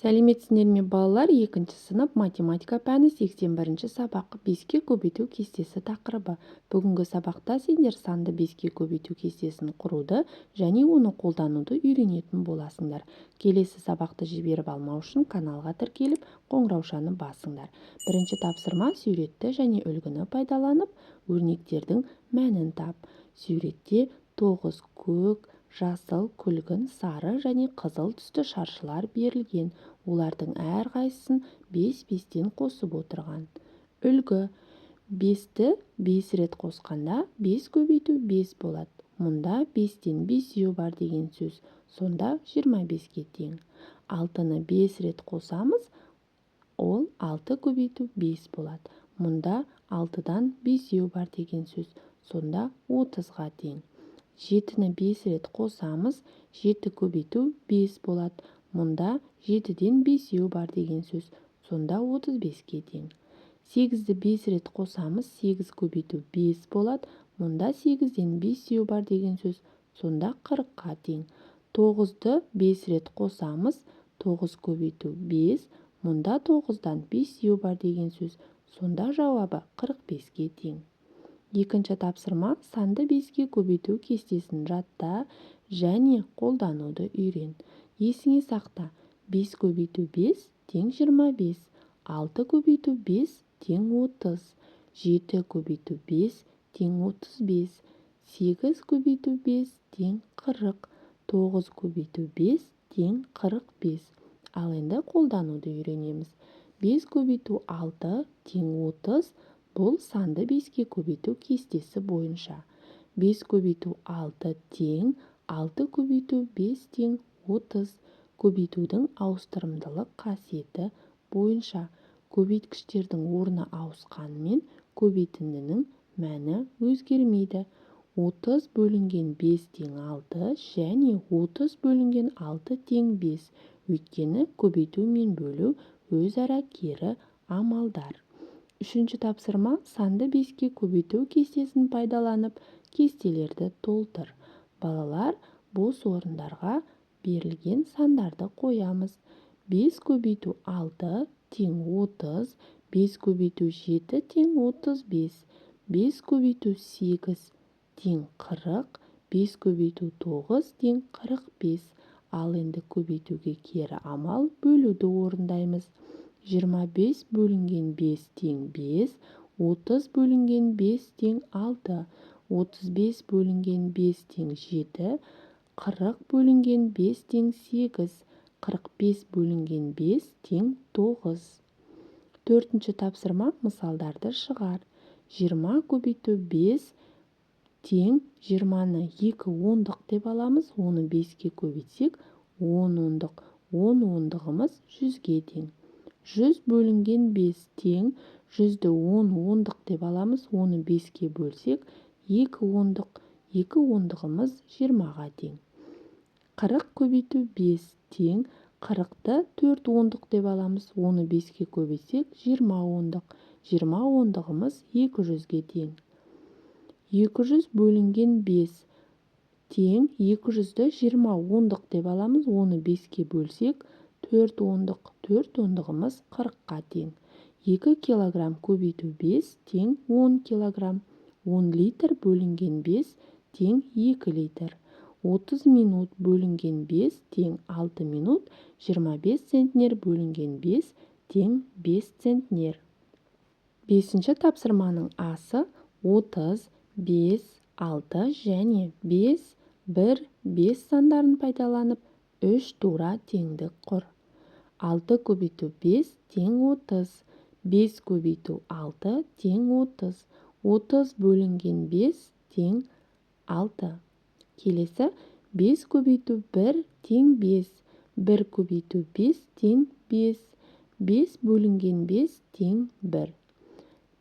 Сәлеметсіңдер ме, балалар! Екінші сынып, математика пәні, 81-ші сабақ, 5-ке көбейту кестесі тақырыбы. Бүгінгі сабақта сендер санды 5-ке көбейту кестесін құруды және оны қолдануды үйренетін боласыңдар. Келесі сабақты жіберіп алмау үшін каналға тіркеліп, қоңыраушаны басыңдар. Бірінші тапсырма: суретті және үлгіні пайдаланып, өрнектердің мәнін тап. Суретте 9 көк, жасыл, күлгін, сары және қызыл түсті шаршылар берілген. Олардың әрқайсысын 5-5-тен қосып отырған. Үлгі: 5-ті 5 рет қосқанда 5 көбейту 5 болады. Мұнда 5-тен 5 бар деген сөз. Сонда 25-ке тең. 6-ны 5 рет қосамыз, ол 6 көбейту 5 болады. Мұнда 6-дан 5 бар деген сөз. Сонда 30-ға тең. 7-ні 5 рет қосамыз, 7 көбейту 5 болады. Мұнда 7-ден 5 бар деген сөз. Сонда 35-ке тең. 8-ді 5 рет қосамыз, 8 көбейту 5 болады. Мұнда 8-ден 5 бар деген сөз. Сонда 40-қа тең. 9-ды 5 рет қосамыз, 9 көбейту 5. Мұнда 9-дан 5 бар деген сөз. Сонда жауабы 45-ке тең. Екінші тапсырма: санды 5-ке көбейту кестесін жатта және қолдануды үйрен. Есіңе сақта: 5 көбейту 5 тең 25, 6 көбейту 5 тең 30, 7 көбейту 5 тең 35, 8 көбейту 5 тең 40, 9 көбейту 5 тең 45. Ал енді қолдануды үйренеміз. 5 көбейту 6 тең 30. Бұл санды 5-ке көбейту кестесі бойынша. 5 көбейту 6 тең 6 көбейту 5 тең 30. Көбейтудің ауыстырымдылық қасиеті бойынша көбейткіштердің орны ауысқанымен, көбейтіндінің мәні өзгермейді. 30 бөлінген 5 тең 6 және 30 бөлінген 6 тең 5. Өйткені көбейту мен бөлу өзара кері амалдар. Үшінші тапсырма: санды 5-ке көбейту кестесін пайдаланып, кестелерді толтыр. Балалар, бос орындарға берілген сандарды қоямыз. 5 көбейту 6 тең 30, 5 көбейту 7 тең 35, 5 көбейту 8 тең 40, 5 көбейту 9 тең 45. Ал енді көбейтуге кері амал бөлуді орындаймыз. 25 бөлінген 5 тең 5, 30 бөлінген 5 тең 6, 35 бөлінген 5 тең 7, 40 бөлінген 5 тең 8, 45 бөлінген 5 тең 9. Төртінші тапсырма: мысалдарды шығар. 20 көбейту 5 тең 20-ны 2 ондық деп аламыз, оны 5-ке көбейтсек, 10 ондық. 10 ондығымыз 100-ге тең. 100 бөлінген 5 тең 100-ді 10 ондық деп аламыз, оны 5-ке бөлсек, 2 ондық. 2 ондығымыз 20-ға тең. 40 көбейту 5 тең 40-ты 4 ондық деп аламыз, оны 5-ке көбейтсек, 20 ондық. 20 ондығымыз 200-ге тең. 200 бөлінген 5 тең 200-ді 20 ондық деп аламыз, оны 5-ке бөлсек, 4 ондық. 4 ондығымыз 40-қа тең. 2 килограмм көбейту 5 тең 10 килограмм. 10 литр бөлінген 5 тең 2 литр. 30 минут бөлінген 5 тең 6 минут. 25 центнер бөлінген 5 тең 5 центнер. Бесінші тапсырманың асы: 30, 5, 6 және 5, 1, 5 сандарын пайдаланып, 3 тура теңдік құр. 6 көбейту 5 тең 30, 5 көбейту 6 тең 30, 30 бөлінген 5 тең 6. Келесі: 5 көбейту 1 тең 5, 1 көбейту 5 тең 5, 5 бөлінген 5 тең 1.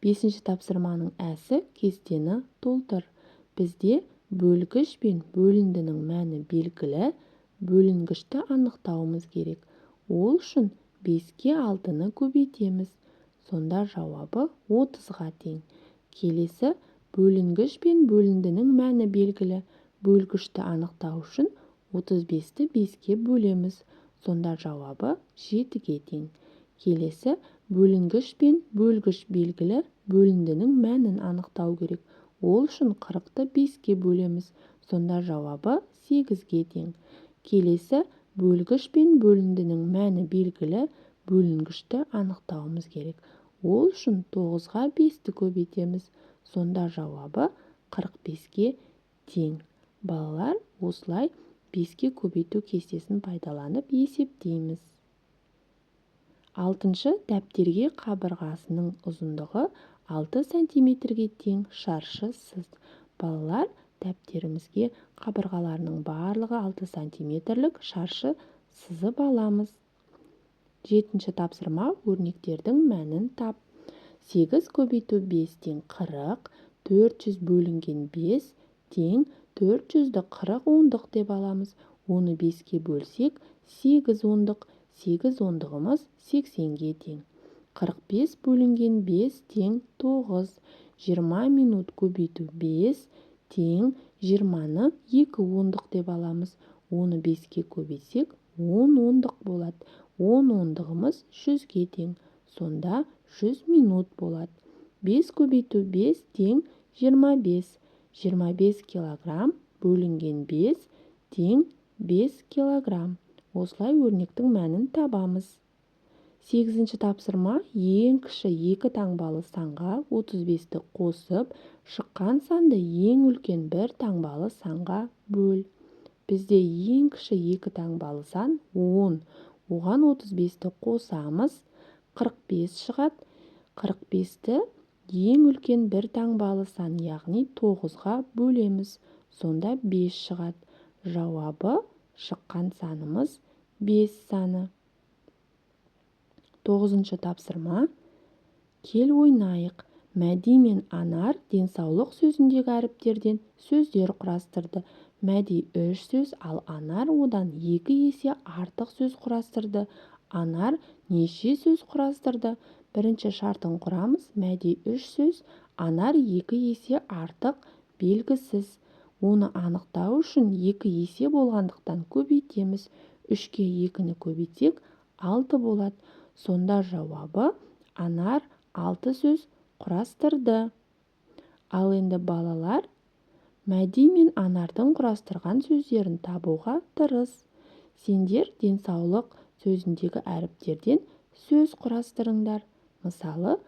Бесінші тапсырманың әсі: кестені толтыр. Бізде бөлгіш пен бөліндінің мәні белгілі, бөлінгішті анықтауымыз керек. Ол үшін 5-ке 6-ны көбейтеміз. Сонда жауабы 30-ға тең. Келесі: бөлінгіш пен бөліндінің мәні белгілі. Бөлгішті анықтау үшін 35-ті 5-ке бөлеміз. Сонда жауабы 7-ге тең. Келесі бөлінгіш пен бөлгіш белгілі, бөліндінің мәнін анықтау керек. Ол үшін 40-ты 5-ке бөлеміз. Сонда жауабы 8-ге тең. Келесі бөлгіш пен бөліндінің мәні белгілі, бөлінгішті анықтауымыз керек. Ол үшін 9-ға 5-ті көбейтеміз. Сонда жауабы 45-ке тең. Балалар, осылай 5-ке көбейту кестесін пайдаланып есептейміз. 6-шы дәптерге қабырғасының ұзындығы 6 сантиметрге тең шаршы сыз. Балалар, дәптерімізге қабырғаларының барлығы 6 сантиметрлік шаршы сызып аламыз. 7-ші тапсырма өрнектердің мәнін тап. 8 көбейту 5 тең 40, 400 бөлінген 5 тең 400-ді 40 ондық деп аламыз. Оны 5-ке бөлсек 8 ондық, 8 ондығымыз 80-ге тең. 45 бөлінген 5 тең 9, 20 минут көбейту 5 тең 20-ны 2 ондық деп аламыз. Оны 5-ке көбейтсек 10 ондық болады. 10 ондығымыз 100-ге тең. Сонда 100 минут болады. 5 көбейту 5 тең 25. 25 килограмм бөлінген 5 тең 5 килограмм. Осылай өрнектің мәнін табамыз. 8-ші тапсырма ең кіші 2 таңбалы санға 35-ті қосып, шыққан санды ең үлкен 1 таңбалы санға бөл. Бізде ең кіші 2 таңбалы сан 10. Оған 35-ті қосамыз, 45 шығады. 45-ті ең үлкен 1 таңбалы сан, яғни 9-ға бөлеміз. Сонда 5 шығады. Жауабы шыққан санымыз 5 саны. 9-шы тапсырма. Кел ойнайық. Мәди мен Анар денсаулық сөзіндегі әріптерден сөздер құрастырды. Мәди 3 сөз, ал Анар одан 2 есе артық сөз құрастырды. Анар неше сөз құрастырды? Бірінші шартын құрамыз. Мәди 3 сөз, Анар 2 есе артық белгісіз. Оны анықтау үшін 2 есе болғандықтан көбейтеміз. 3-ке 2-ні көбейтсек 6 болады. Сонда жауабы Анар 6 сөз құрастырды. Ал енді балалар, Мәди мен Анардың құрастырған сөздерін табуға тырыс. Сендер денсаулық сөзіндегі әріптерден сөз құрастырыңдар. Мысалы,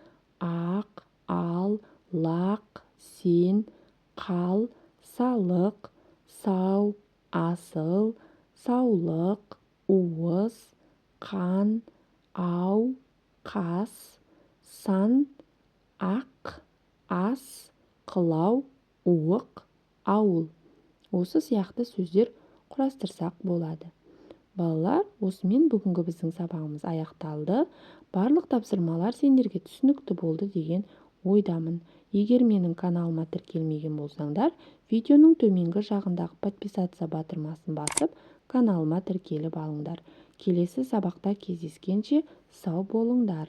ақ, ал, лақ, сен, қал, салық, сау, асыл, саулық, уыз, қан, ау, қас, сан, ақ, ас, қылау, уық, ауыл. Осы сияқты сөздер құрастырсақ болады. Балалар, осымен бүгінгі біздің сабағымыз аяқталды. Барлық тапсырмалар сендерге түсінікті болды деген ойдамын. Егер менің каналыма тіркелмеген болсаңдар, видеоның төменгі жағындағы подписаться батырмасын басып, каналыма тіркеліп алыңдар. Келесі сабақта кездескенше сау болыңдар.